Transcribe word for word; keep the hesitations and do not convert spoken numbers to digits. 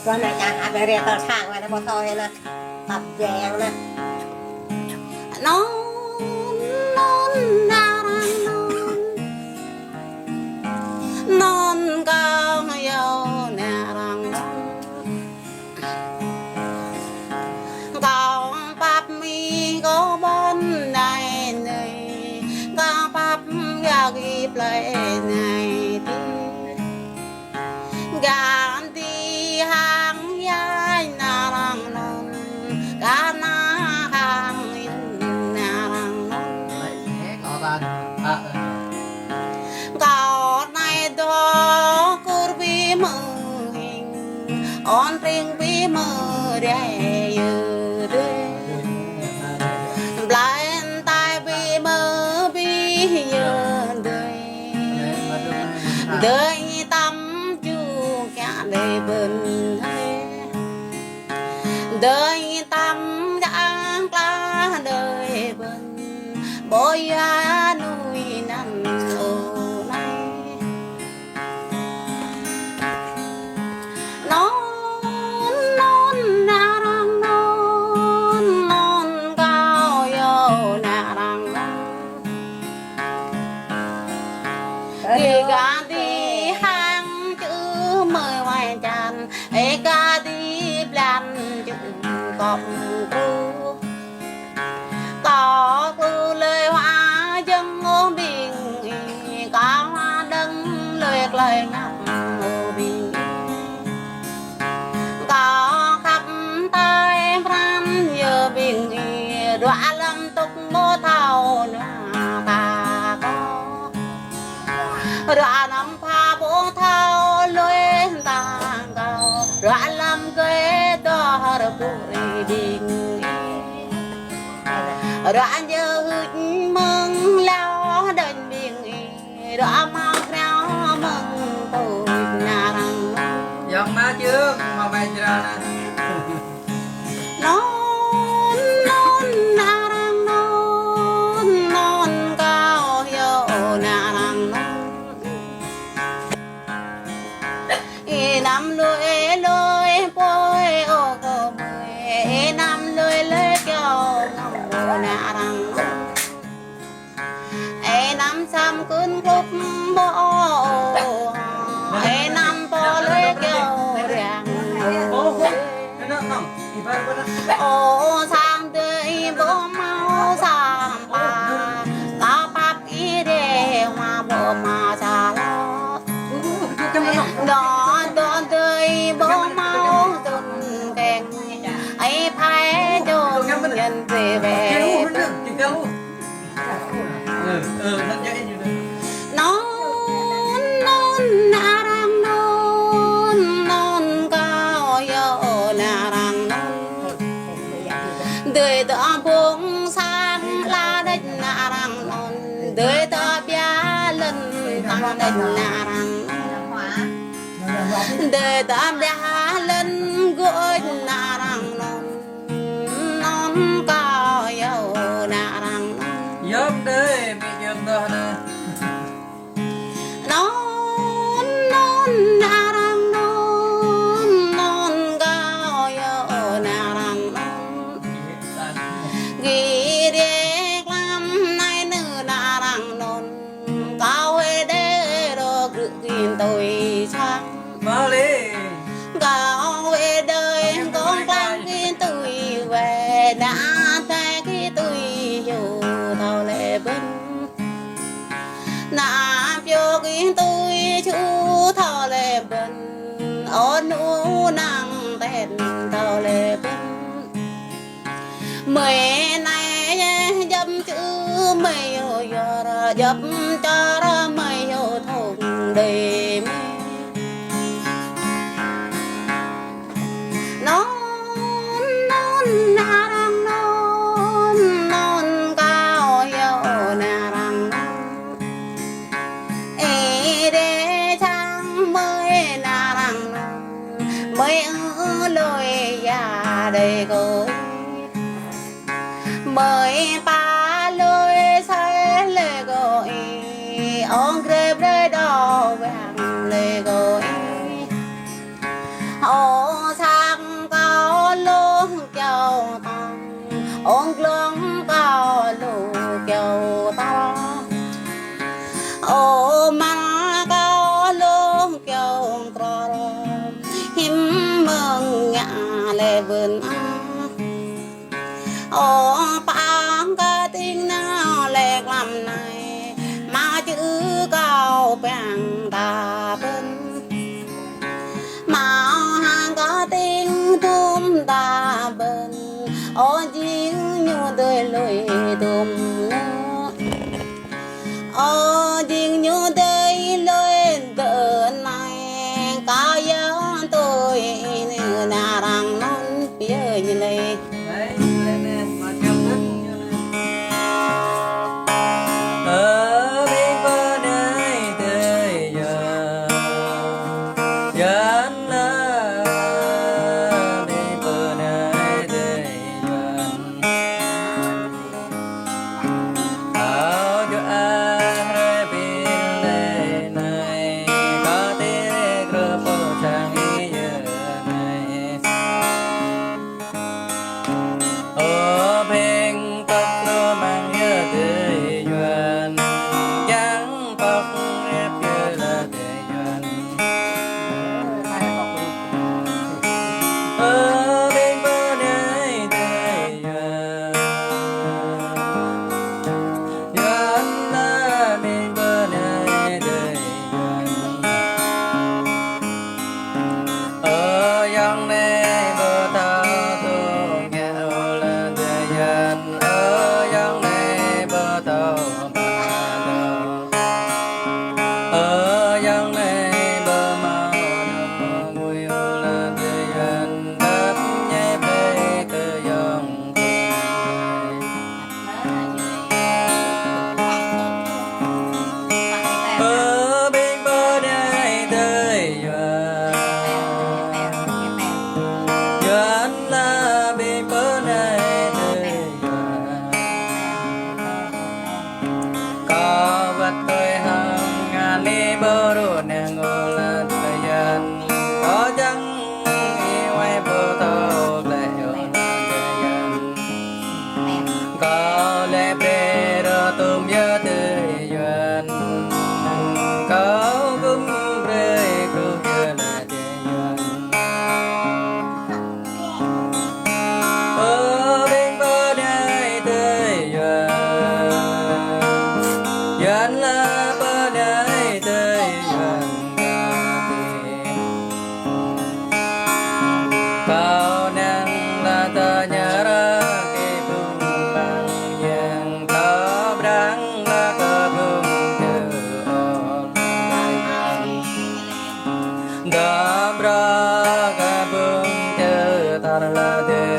Ƀơi anai čang, a, ƀơi rơkâo sang, ƀơi anai ƀu thâo hĭ anai. Pap jeng anai. Anŭn, anŭn, anŭn arăng anŭn. Anŭn kâo yơh anai arăng anŭn. Kâo pap mĭ kâo ƀôn anai anai. Kâo pap gah gih plơi anai adih. Gah adih hăng yai anai arăng anŭn, gah anai hăng yun anai arăng anŭn. Kâo anai dŏ kơ̆r ƀing mơhing, ôn pring ƀing mơrai yơh dơi. Blai anai ƀing mơbih yơh dơi. Dơi tăm ču kiăng đơi bơ̆n hơi. Dơi tăm kiăng klah đơi bơ̆n. Ƀơi anŭn anŭn ôh anai. Anŭn, anŭn arăng anŭn, anŭn kâo yơh anai arăng anŭn. Ih gah adih hăng čư̆ mơi wai čan, ih gah adih blan čư̆ kŏp kru. Kâo kru lơi wa jơ̆ng ôh ƀing ih, kâo wa đơ̆ng lơi klơi ñăp ôh ƀing ih. Kâo khăp tai pran yơh ƀing ih, ruă lăm tŭk ƀu thâo nua ta kâo. Ruă lăm pha ƀu thâo lui ta kâo, ruă lăm gơi dŏ hơr puri ƀing ih. Ruă jơhưč mơ̆ng lao đơ̆ñ ƀing ih, ruă mâo krao mơ̆ng pui anai arăng. Yang ma čư̆, ma mai čra na. Anŭn, anŭn arăng anŭn, anŭn kâo yơh anai arăng anŭn. Ih anăm lui lui pui ôh kơ ƀui, ih anăm lui lui kyâo ngŏ anai arăng anŭn. Ih anăm sam kưn kŭp ƀô̆ ôh, ih anăm pô lui kyâo riăng. Ơ sang adơi ƀu mâo sang pă, kâo pap ih đơi wa ƀu mâo sa lŏ. Dŏ dŏ adơi ƀu mâo tŭn keng, ih phai čô nhân tui wai. Anŭn, anŭn arăng anŭn, anŭn kâo yơh anai arăng anŭn. Dơi dŏ ƀơ̆ng sang la đĕč anai arăng anŭn. Dơi dŏ ƀiă lŏn tăng đĕč anai arăng anŭn. Dơi dŏ ƀiă lŏn gơ̆ anai arăng anŭn. Anŭn kâo yơh anai arăng anŭn. Yơh dơi, ƀing yơh dŏ anai. Anŭn, anŭn arăng anŭn, anŭn kâo yơh anai arăng anŭn. Gih đơi klam anai nư anai arăng anŭn. Kâo wơ̆t đơi rŏ krư̆ gih tui sang. Mă lĕ. Kâo wơ̆t đơi kông klang gih tui wai, anai tơlơi gih tui yua thâo lĕ bơ̆n. Anai pioh gih tui ču thâo lĕ bơ̆n. Ôn u năng ten thâo lĕ bơ̆n. Mơi anai djŏp čư̆ mơi yua yua, djŏp čar mơi yua thŏng đơi mơi. Anŭn, anŭn arăng anŭn, anŭn kâo yơh anai arăng anŭn. Ih đơi čang mơi anai arăng anŭn, mơi ư lui ya đơi kơ ih. Mơi pă lui sai lui kơ ih, ong grep đơi đô wang lui kơ ih. Ơ lĕ bơ̆n ah. Ơ păng kơ tĭng nao lĕ lăm anai, mă čư̆ kâo păng ta bơ̆n. Mă hăng kơ tĭng tŭm ta bơ̆n, ơ jing ñu dơi lui tŭm nơ. Ơ jing ñu dơi lui tơnai, kâo yơh tui anai arăng anŭn pioh ñu lĕ. Ơ ƀing pơnai tơi yua, Yuan lah ƀing pơnai tơi Yuan. Ao jua ah rai ƀing lĕ anai, kơ tĭ rơ̆k rơ̆k pơ sang ih yơh anai. Ơ ƀing pơk rơmang yơh tơi Yuan, yang pơk rep yơh lah tơi Yuan. Ơ ƀing pơnai tơi Yuan, Yuan lah ƀing pơnai tơi Yuan. Ơ yang anai pơtao tơngia ơ lah tơi Yuan. Ơ yang anai pơtao pơtao. Ơ yang anai pơmao nao ngui ơ lah tơi Yuan. Tap ñai pai tơ yang Ơ ƀing pơnai tơi Yuan, Yuan lah ƀing pơnai tơi Yuan. Kâo wơ̆t tui hăng ngă ni ƀu rŭ neng ơ lah tơi Yuan. Kâo čang ih wai pơtao lĕ ơ lah tơi Yuan. Kâo lĕ brơi rơtŭm yơh tơi Yuan. Kâo gum brơi kơ yơh lah tơi Yuan. Ơ ƀing pơnai tơi Yuan, Yuan lah pơnai tơi Yuan. Kâo nang lah tơña ră kơ ƀing păng yang, kâo brang lah kơ ƀing čơ ôh. Dam ră kơ ƀing čơ tar lah tơi